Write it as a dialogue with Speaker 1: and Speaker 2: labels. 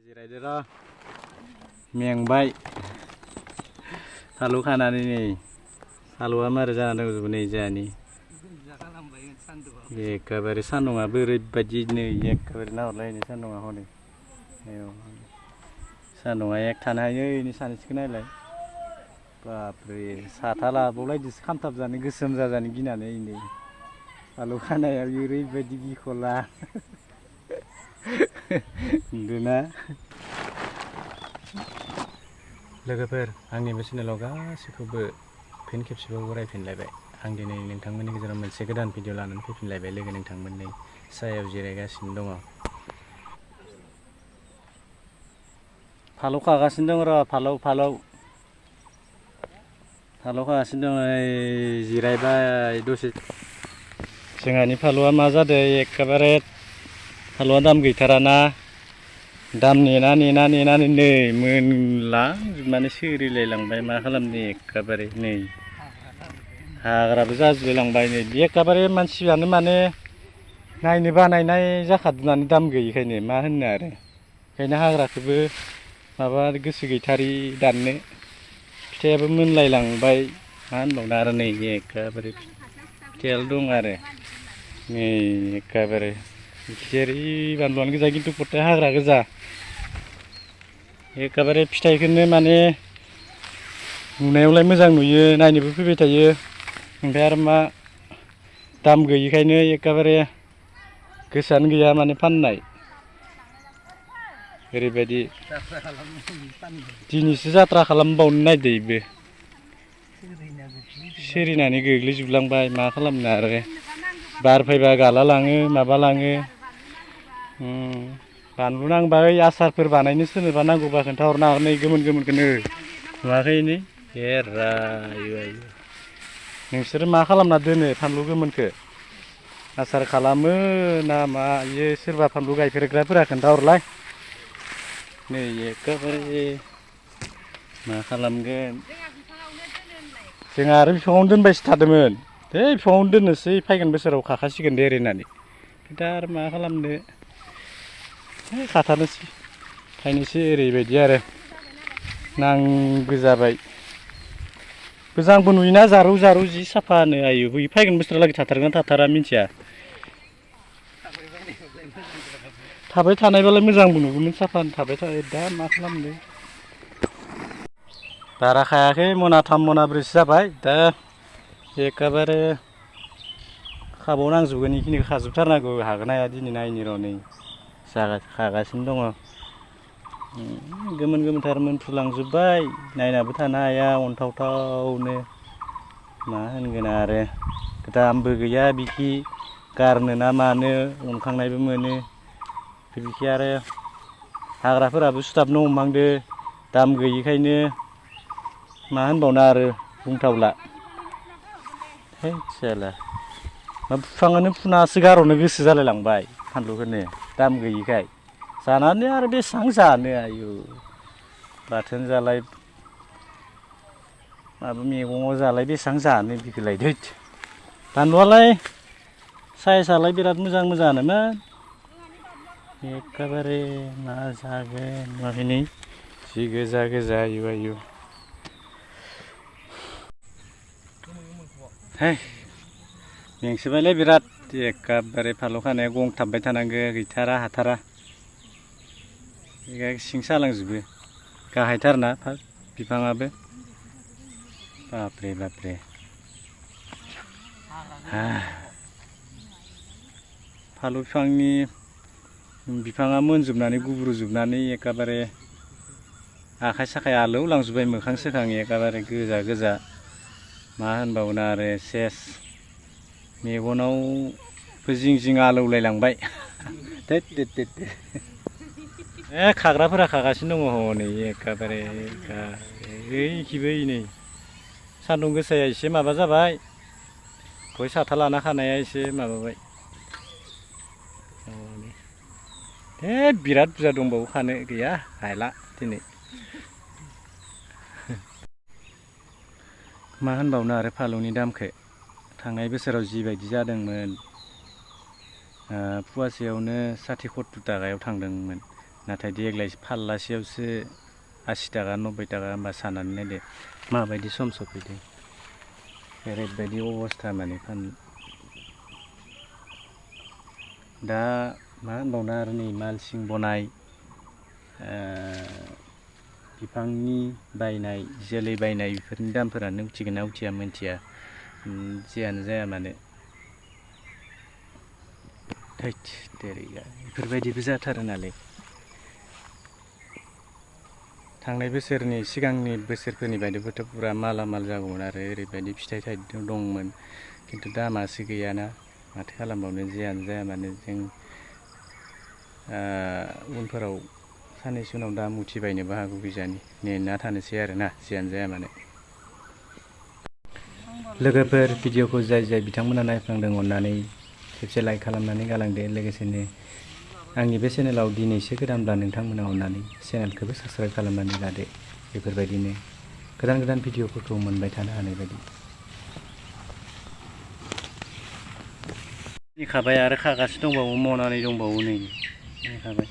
Speaker 1: जिरायदो र' मेंबाय फालु खानानै नै फालुआ मारै जाना दं नै जोंहानि एखेबारे सान्दुंआबो ओरैबायदि नै एखेबारे नाहरलाय नै सान्दुंआ हनै सान्दुंआ एक थानो हायो नै सानैसोखौ नायलाय बापरे साथा लाबावलायदोसो खामथाब जानो गोसोम जाजानो गिनानै नै फालु खानाया ओरैबायदि गिखला नुदोंना लोगोफोर आंनि बे चेनेलाव गासैखौबो फिन खेबसेबाव बरायफिनलायबाय आं दिनै नोंथांमोननि गेजेराव मोनसे गोदान भिडिअ लानानै फैफिनलायबाय लोगो नोंथांमोननि सायाव जिरायगासिनो दङ फालौ खागासिनो दङ र' फालौ खागासिनो दङ जिरायबाय दसे जोंहानि फालुआ मा जादों एखेबारे फालुआ दाम गैथाराना दाम नेनानै नै मोनलांजोबनानै सिरिलायलांबाय मा खालामनो एखेबारे नै हाग्राबो जाजोबलायलांबाय नै एखेबारे मानसियानो माने नायनो बानायनाय जाखादोंनानै दाम गैयिखायनो मा होननो आरो ओंखायनो हाग्राखौबो माबा गोसो गैथारि दाननो फिथाइयाबो मोनलायलांबाय मा होनबावनो आरो नै एखेबारे फिथाइयाल' दं आरो नै एखेबारे जेरै बानलुआनो गोजा खिन्थु गथाय हाग्रा गोजा एखेबारे फिथाइखौनो माने नुनायावलाय मोजां नुयो नायनोबो फैबाय थायो ओमफ्राय आरो मा दाम गैयिखायनो एखेबारे गोसोआनो गैया माने फाननाय ओरैबायदि दिनैसो जात्रा खालामबावनो नायदो इबो सिरिनानै गोग्लैजोबलांबाय मा खालामनो आरो बार फैबा गाला लाङो माबा लाङो बानलु नांबा ओइ आसारफोर बानायनो सोरनोबा नांगौबा खोन्थाहरनो हागोन नै गोमोनखौनो नुवाखै नै आयु नोंसोरो मा खालामना दोनो फानलु गोमोनखौ आसार खालामो ना मायो सोरबा फानलु गायफेरग्राफोरा खोन्थाहरलाय नै एखेबारे मा खालामगोन जोंहा आरो बिफाङावनो दोनबायसो थादोंमोन है बिफाङावनो दोननोसै फैगोन बोसोराव खाखासिगोन दे ओरैनानै दा आरो मा खालामनो खाथारनोसै थायनोसै ओरैबायदि आरो नांगौ जाबाय मोजांबो नुयोना जारौ जि साफानो आयु बै फैगोन बोसोरालागै थाथारगोन थाथारा मिथिया थाबाय थानायबालाय मोजांबो नुगौमोन साफानो थाबाय थायो दा मा खालामनो बारा खायाखै मनाथाम मनाब्रैसो जाबाय दा एखेबारे खाबावनांजोबगोन बेखिनिखौ खाजोबथारनांगौ हागोन हाया दिनै नायनि र' नै खागासिनो दङ गोमोनथार मोनफ्रुलांजोब्बाय नायनाबो थानो हाया अनथावथावनो मा होनगोन आरो दामबो गैया बिखि गारनो ना मानो अनखांनायबो मोनो बिखि आरो हाग्राफोराबो सुथाबनो हमहांदो दाम गैयिखायनो मा होनबावनो आरो बुंथावला है साला मा बिफाङानो फुनासो गारहरनो गोसो जालायलांबाय फानलुखौनो दाम गैयिखाय जानानै आरो बेसेबां जानो आयु बाथोन जालाय माबा मैगङाव जालाय बेसेबां जानो बिखौलाय धैत बानलुआलाय साइजआलाय बिराद मोजाङानोमोन एखेबारे मा जागोन नुवाखै नै जि गोजा आयु है मेंसोबायलै बिराद एखेबारे फानलु खानाया गंथाबबाय थानांगौ गैथारा हाथारा सिं सालांजोबो गाहायथारना बिफाङाबो बापरे फालु बिफाङा मोनजोबनानै गुब्रुजोबनानै एखेबारे आखाइ साखाइ आलौ लांजोब्बाय मोखां सोखां एखेबारे गोजा मा होनबावनो आरो सेस मेगनावबो जिं आलौलायलांबाय खाग्राफोरा खागासिनो दङ हनै एखेबारे ओइखिबो नै सान्दुं गोसाया एसे माबा जाबाय गय साथा लाना खानाया एसे माबाबाय बिराद बुरजा दंबावो खानो गैया हाला दिनै मा होनबावनो आरो फालौनि दामखौ थांनाय बोसोराव जिबायदि जादोंमोन फवासेयावनो 60-70 थाखायाव थांदोंमोन नाथाय देग्लाय फाल्लासेयावसो 80 थाखा 90 थाखा होमबा साननानै नायदो माबायदि सम सफैदों ओरैबायदि अबस्था माने दा मा होनबावनो आरो नै मालसिं बनाय बिफांनि बायनाय जोलै बायनाय बेफोरनि दामफोरानो उथिगोन ना उथिया मिन्थिया जियानो जाया मानो थैद तेरिका बेफोरबायदिबो जाथारो नालाय थांनाय बोसोरनि सिगांनि बोसोरफोरनि बायदिबोथ' पुरा मालामाल जागौमोन आरो ओरैबायदि फिथाइ थाइदों दंमोन खिन्थु दामासो गैयाना माथो खालामबावनो जियानो जाया मानो जों उनफोराव साननैसो उनाव दाम उथिबायनोबो हागौ बिजानि नेना थानोसै आरोना जियानो जाया मानो लोगोफोर भिडिअखौ जाय बिथांमोना नायफ्लांदों अननानै खेबसे लाइक खालामनानै गालांदो लोगोसेनो आंनि बे चेनेलाव दिनैसो गोदानब्ला नोंथांमोना अननानै चेनेलखौबो साबस्क्राइब खालामनानै लादो बेफोरबायदिनो गोदान भिडिअफोरखौ मोनबाय थानो हानाय बायदि खाबाय आरो खागासिनो दंबावो मनानै दंबावो नै खाबाय